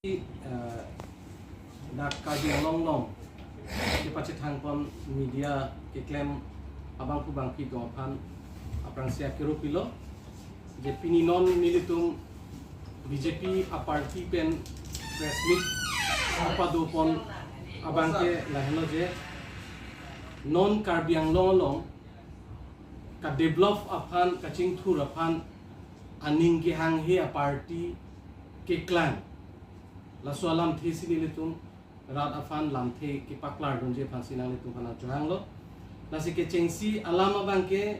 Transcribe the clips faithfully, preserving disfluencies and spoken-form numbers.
Eh, dak Karbi Anglong along kepachethangpon media keklem abangphu bangphi atum aphan aphrangsi akero pilo. Je pini non nelitum B J P a party pen press meet kepadopon abangke lahenlo je non Karbi Anglong along ka develop aphan, kachingthur aphan aning kehanghe a party keklang. Laso alamthe si nelitum rat aphan lamthe kepaklardunji aphansi nanglitum aphan nangchohanglo. Lasi kechengsi alam abangke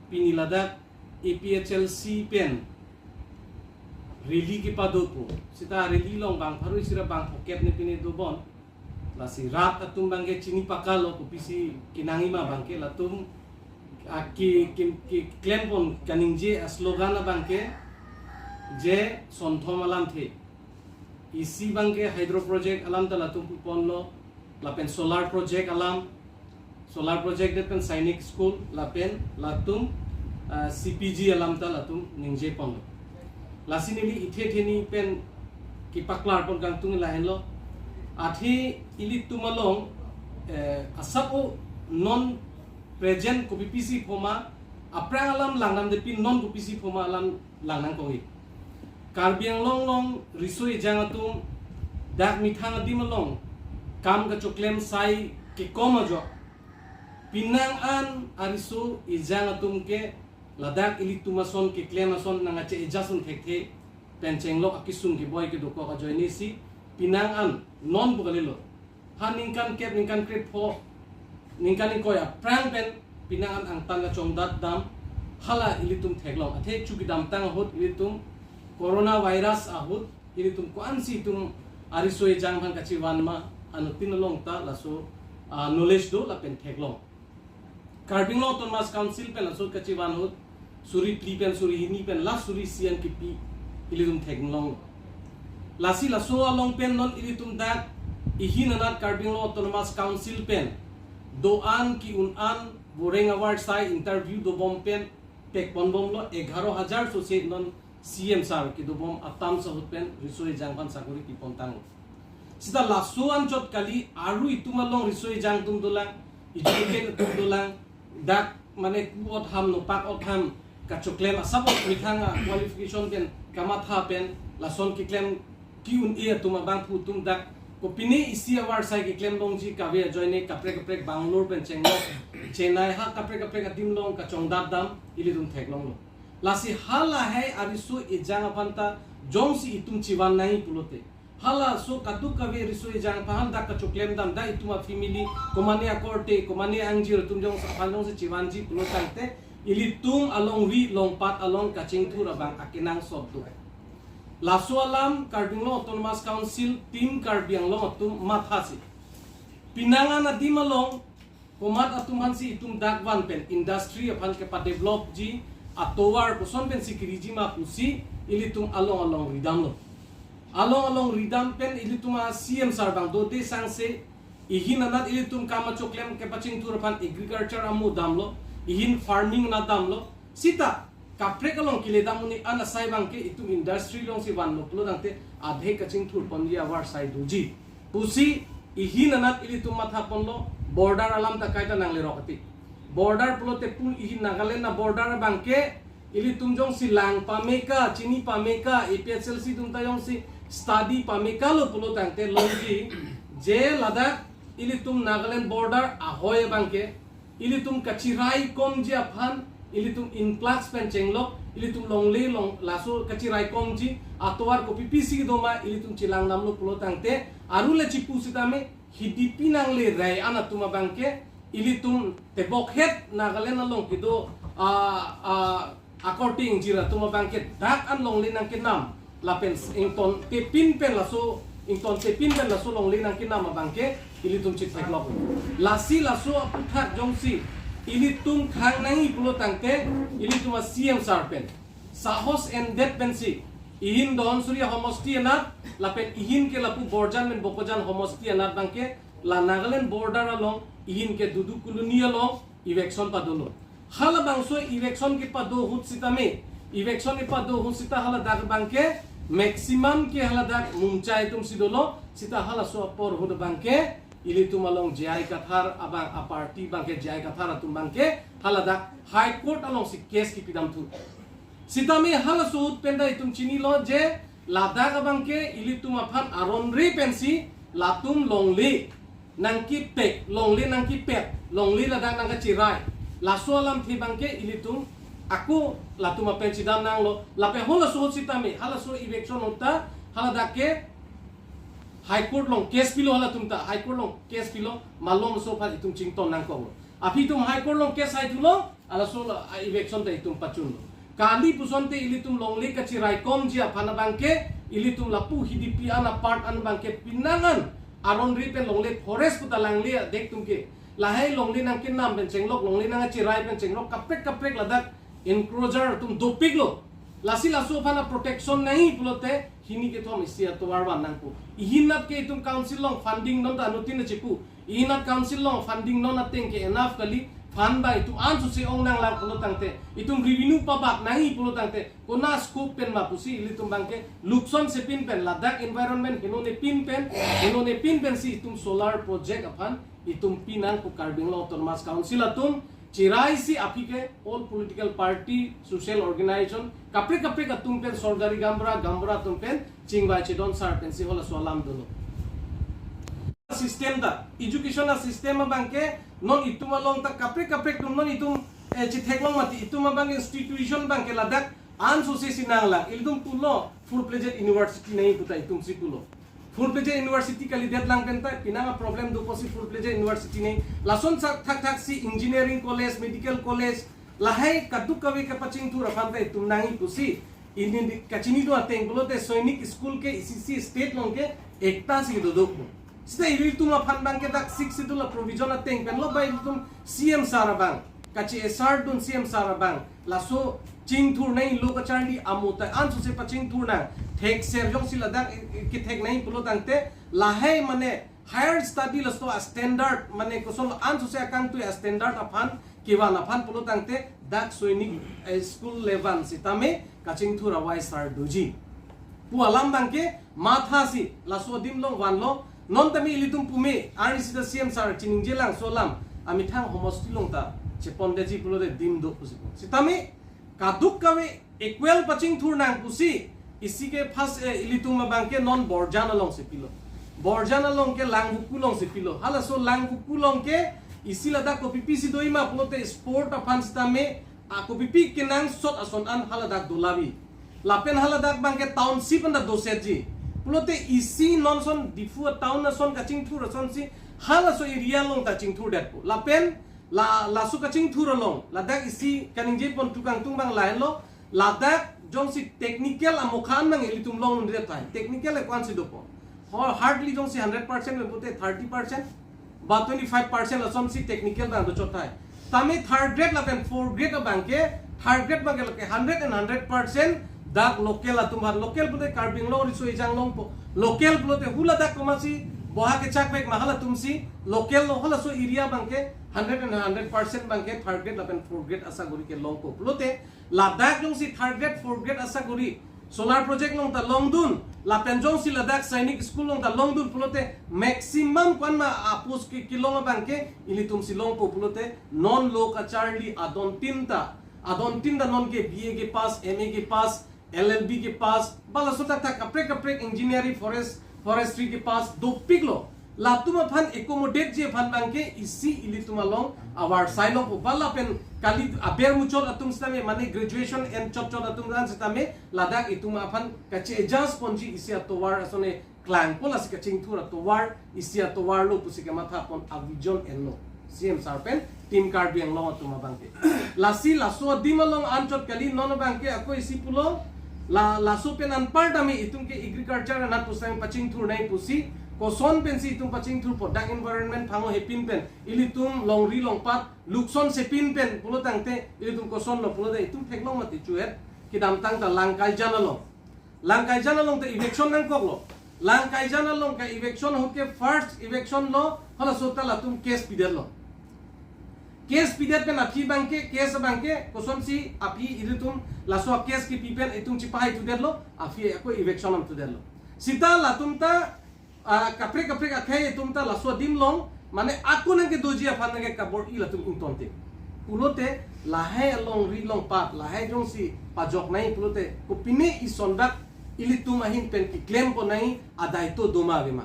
pini ladak A P H L C pen rally kepadopo. Seta rally along bang pharo isi ra bang phokep ne pine dobom. Lasi rat atum abangke chini pakalo kopisi kenangji ma abangke latum a ke, ke, keklempon kaningje a slogan abangke je Sonthom alamthe. Isi abangke hydro project alam ta latum puponlo, lapen solar project alam, solar project det pen Sainik School, lapen latum, ah, C P G alam ta latum ningjeponlo. Lasi neli ithe theni pen kepaklarpon kangtung lahenlo. Athe ilitum along, eh, asap o non present kopipisi phoma, aphrang alam langdamde pin non kopisi phoma alam langnang kongji. Karbi Anglong along riso ejang atum dak methang adim along kam kachoklem sai kekom ajok, penang an ariso ejang atum ke ladak ilitum ason keklem ason nangkache-adjust un thekthe pen chenglok akesung keboi kedokok ajoine si penang an non pu kalilo. Ha ningkan kep, ningkan krepho, ningkan ingkoi aphrang pen penang an angtan kachongdat dam hala ilitum theklong. Athe chu kedamtang ahut ilitum coronavirus ahut ilitum ko-ansi itum ariso ejang aphan kachevan ma, anuttin along ta laso, ah, knowledge do lapen theklong. Karbi Anglong Autonomous Council pen laso kachevan ahut suri phli pen suri hini pen last suri isi an kipi ilitum theklong. Lasi laso along pen non ilitum dak ihin anat Karbi Anglong Autonomous Council pen do-an ki-un an boreng avarsai interview dobom pen pekponbomlo, egharo hajar sose non C M sir kedobom atam ahut pen riso ejang aphan sakori pipontanglo. Seta laso anchot kali, aru itum along riso ejang atum dolang, educated atum dolang, dak mane ku-ot ham, nopak-ot ham kachoklem asap ot methang a qualification pen kamatha pen lason keklem ki-un-e atum abangphu atum dak kopine isi avarsai keklem longji kave ajoine kaprek kaprek Bangalore pen chenglok, Chennai ha kaprek kaprek adim along kachongdat dam ilitum theklonglo. Lasi halahei ariso ejang aphan ta jongsi itum chevan nangji pulote, halaso kadokave riso ejang aphan dak kachoklem dam, dak itum a family, komane akorte, komane angjir atum jongsi aphan jongsi chevanji pulo tangte, ilitum alongri longpat along kachingthur abang akenangsot do. Laso alam Karbi Anglong Autonomous Council, Team Karbi Anglong atum mathasi, penang an adim along komat atum aphansi itum dak van pen industry aphan kepadevelopji atovar koson pensi keriji ma pusi ilitum along along ridamlo. Along along ridam pen ilitum a C M sir abang dode sangse ihin anat ilitum kam kachoklem kepachingthur aphan agriculture amo damlo, ihin farming anat damlo. Seta kaprek along kele dam un-e an asai abangke itum industry alongsi vanlo pulo tangte adhe kachingthurponji avarsai doji pusi ihin anat ilitum mathaponlo. Border alam ta kaita nanglerok ati. Border pulote pu ihin Nagaland a border abangke ilitum jongsi lang pameka, chini pameka, A P H L C atum ta jongsi study pamekalo pulo tangte longji je ladak ilitum Nagaland border ahoi abangke ilitum kachiraikomji aphan ilitum influx pen chenglok, ilitum longle long laso kachiraikomji atovar kopipisi doma ilitum chelang damlo pulo tangte, aru le chipu sitame hidipi nangle rai an atum abangke ilitum tebokhet Nagaland along kedo a, a, akorte ingjir atum abangke dak an longle nangkenam lapen ingtontepin pen laso, ingtontepin pen laso longle nangkenam abangke ilitum chetheklok. Lasi laso aputhak jongsi ilitum khang nangji pulo tangte ilitum a C M sir pen sahos endet pensi ihin Dhansiri homosti anat lapen ihin ke lapu Borjan pen Bokajan homosti anat abangke la Nagaland border along ihin ke Dudu Colony along eviction padolo. Halabangso eviction kepado ahut sitame, eviction kepado ahut sita haladak abangke Maximum ke haladak Mumchai atum si dolo, sita halaso apor ahut abangke, ilitum along J I Kathar abang a party abangke, J I Kathar atum abangke, haladak High Court alongsi case kipidamthu. Sitame halaso ahut pen ta itum chinilo je, ladak abangke ilitum aphan aron-re pensi, latum longle nangkipek, longle nangkipet, longle ladak nangkachirai. Laso alamthe abangke ilitum ako latum apen chidam nanglo, lapen halaso ahut sitame, halaso eviction ahut ta, haladak ke High Court along case pilo halatum ta, High Court along case pilo, malomso aphan itum chington nangkoklo. Aphi itum High Court along case haithulo, halaso la, a, eviction ta itum pachunlo. Kali pusonte ilitum longle kachiraikomji aphan abangke, ilitum lapu Hidipi an apart an abangke pinangan aron-re pen longle forest pu ta langle adek atum ke. Lahai longle nangkenam pen chenglok, longle nangchirai pen chenglok, kaprek kaprek ladak encroacher atum dopiklo. Lasi laso aphan a protection nangji pulote hini kethom isi atovar van nangpo. Ihinat ke itum council along funding non ta anuttin chipu. Ihinat council along funding non ateng ke enough kali, fund abang itum ansose ong nanglang pulo tangte, itum revenue pabak nangji pulo tangte, konat scope pen ma pusi ilitum abangke lukson sepin pen, ladak environment henonepin pen, henonepin pensi itum solar project aphan itum pinangpo Karbi Anglong Autonomous Council atum, chiraisi aphi ke all political party, social organization, kaprek kaprek atum pen, sorkari gaonbura, gaonbura atum pen chingvai chedon sar pensi halaso alam dolo. System ta, education a system abangke, non itum along ta kaprek kaprek atum, non itum, eh, chitheklong mati, itum abang institution abangke ladak ansose si nanglang, ilitum pulo full-fledged university nangji pu ta itum si pulo. Full-fledged university kalidet lang pen ta, pinang a problem do pusi full-fledged university nangji. Lason sak thakthak si engineering college, medical college, lahai kadokave kapachingthur aphan ta itum nangji pusi. Ini di, kachini do ateng pulote Sainik School ke isi isi state along ke ekta si dodok mo. Sita ilitum aphan abangke dak Sixth Schedule a provision ateng penlo, ba ilitum C M sir abang kachi-esar dun, C M sir abang laso chingthur nangji, lo kacharli amo ta ansose pachingthur nang, thekser jongsi ladak, eh, eh, kethek nangji pulo tangte, lahai mane higher study laso a standard, mane koson ansose akangtui a standard aphan kevan aphan pulo tangte, dak Sainik, eh, School level sitame kachingthur avai sar doji pu alam abangke mathasi laso adim along vanlo. Non tame ilitum pume, arni sita C M sir chiningje lang laso alam, amethang homosti along ta chepondetji pulote dim do pusi pu. Sitame kadokave equal pachingthur nang pusi, isi ke first, eh, ilitum abangke non Borjan alongsi pilo. Borjan along ke Langvoku alongsi pilo. Halaso Langvoku along ke isi ladak kopipi si doji ma pulote sport aphan sitame, a kopipi kenangsot ason an haladak dolavi. Lapen haladak abangke township anta dosetji. Pulote isi non ason Diphu a town ason kachingthur asonsi halaso area along ta chingthurdetpo. Lapen la, laso kachingthur along, ladak isi kaningje pon tukang tung abang lahenlo, ladak jongsi technical amokha an abang ilitum longdunde tahai. Technical e ko-ansi dopo. Ho-, hardly jongsi hundred percent pen pulote thirty percent ba twenty-five percent asonsi technical abang dochot tahai. Tame third grade lapen fourth grade abangke, third grade abangke lake hundred and hundred percent dak local atum aphan, local pulote Karbi Anglong Riso Ejang Longpo. Local pulote hula dak komatsi boha kechak vek ma halatumsi local lo, halaso area abangke hundred and hundred percent abangke third grade lapen fourth grade asaguri ke longpo. Pulote ladak jongsi third grade, fourth grade asaguri solar project along ta longdun, lapen jongsi ladak Sainik School along ta longdun pulote maximum ko-an ma a post ke kelong abangke ilitumsi longpo pulote, non lo kacharli adontin ta, adontin ta non ke B A ke pass, M A ke pass, L L B ke pass, ba laso thakthak kaprek kaprek engineering, forest, forestry ke pass dopiklo. Latum aphan accommodateji aphan abangke isi ilitum along avarsai longpo, ba lapen kali aber muchot atum sitame, mane graduation en chotchot atum an sitame ladak itum aphan kachi-adjust ponji isi atovar asone klangpo, lasi kachingthur atovar, isi atovar lo pusi kematha pon a vision enlo C M sir pen Team Karbi Anglong atum abangke. Lasi laso adim along anchot kali, non abangke ako isi pulo, la, laso pen anparta me itum ke agriculture anat pusang pachingthur nangji pusi, koson pensi itum pachingthurpo, dak environment phango hepin pen, ilitum longri longpat lukson sepin pen pulo tangte, ilitum kosonlo pulote itum theklong mati chuet, kedamtang ta Langkaijan along. Langkaijan along ta eviction nangkoklo. Langkaijan along ke eviction ahut ke first eviction lo, halaso ta latum case pidetlo. Case pidet pen aphi abangke, case abangke, kosonsi aphi ilitum laso case kipi pen itum chipahai tudetlo, aphi ako eviction am tudetlo. Sita latum ta, ah, kaprek kaprek akhei itum ta laso adim along, mane ako nangkedoji aphan nangkekabor-i latum ingtonte. Pulote lahai alongri along pat, lahai jongsi pajok nai pulote, kopine isondak ilitum ahin pen kiklem pon nai, adaito do ma ave ma.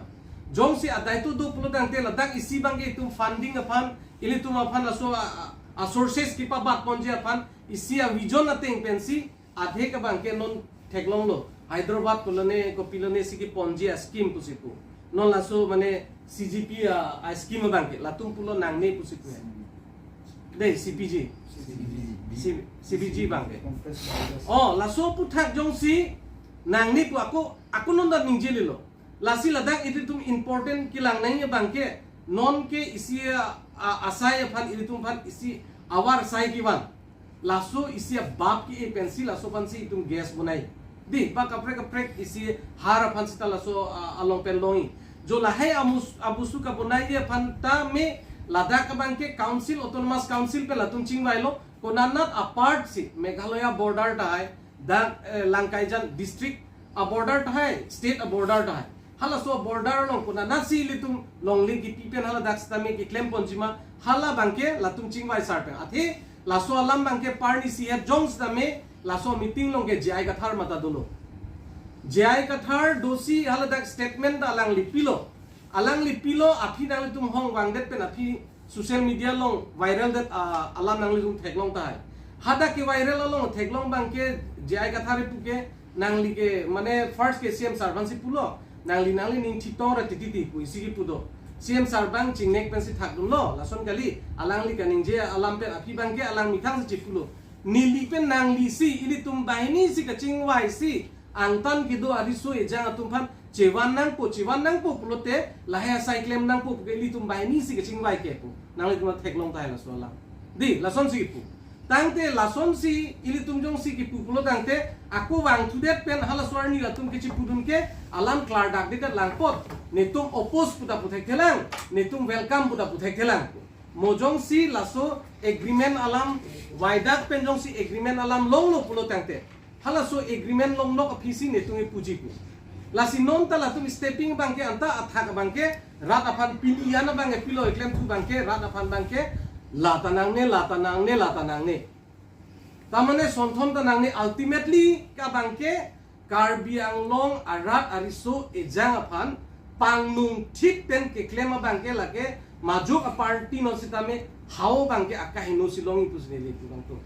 Jongsi adaito do pulo tangte ladak isi abangke itum funding aphan, ilitum aphan laso a, a, a sources kipabat ponji aphan, isi a vision ateng pensi, adhe ke abangke non theklonglo. Hyderabad pulo ne, kopi lo ne si kiponji a scheme pusi pu. Non laso mane C G P a, a scheme abangke, latum pulo nangne pusi pu. Dei, C P G. C B G. C-, C B G abangke. Oh, laso aphuthak jongsi nangne pu ako, ako non ta ningje lelo. Lasi ladak ilitum important kelang nangji abangke, non ke isi a, a, asai aphan ilitum aphan isi awar sai kevan. Laso isi abap ke-e pensi laso aphansi itum gas bonai. Dei, ba kaprek kaprek isi har aphan sita laso, a, along pen longji. Jo lahai amus-, abusu kabonai aphan tame ladak abangke council, autonomous council pen latum chingvailo, konanat apart si Meghalaya border tahai, dak, eh, Langkaijan district a border tahai, state a border tahai. Halaso border along konanatsi ilitum longle kipi pen haladak sitame kiklem ponji ma, hala abangke latum chingvai sar pen. Athe laso alam abangke parni si het jong sitame laso meeting along ke J I Kathar mata dolo. J I Kathar dosi haladak statement ta alangli pilo. Alangli pilo, aphi nanglitum hong vangdet pen aphi social media along viral det, ah, alam nanglitum theklong tahai. Hadak ke viral along theklong abangke J I Kathar pu ke nangli ke, mane first ke C M sir aphansi pulo, nangli nangli ning thitong ra titi ti pu isi kipu do. C M sir abang chingnek pensi thakdunlo, lason kali, alangli kaningje alam pen aphi abangke alang methang si chipulo. Neli pen nanglisi, ilitum banghini si kachingvaisi, angtan kedo ariso ejang atum aphan chevan nangpo, chevan nangpo pulote, lahai asai klem nangpo puke ilitum banghini si kachingvai ke pu. Nanglitum theklong tahai laso alam. Dei, lasonsi kipu. Tangte lasonsi ilitum jongsi kipu pulo tangte, ako vangthudet pen halaso arni latum kechipudun ke, alam klardak dedet lang apot, netum oppose pu ta pu thekthelang, netum welcome pu ta pu thekthelang. Mo jongsi laso agreement alam, vaidak pen jongsi agreement alam longlo pulo tangte, halaso agreement longnok aphisi netum kipuji pu. Lasi non ta latum stepping abangke anta athak abangke, rat aphan pini an abangke pilo, klemthu abangke, rat aphan abangke, la ta nangne, la ta nangne, la ta nangne. Tamane sonthom ta nangne, ultimately ke abangke Karbi Anglong arat ariso ejang aphan pangnung thip pen keklem abangke lake majok a party non sitame hao abangke akaheno si longji pusi neli pu abang tung.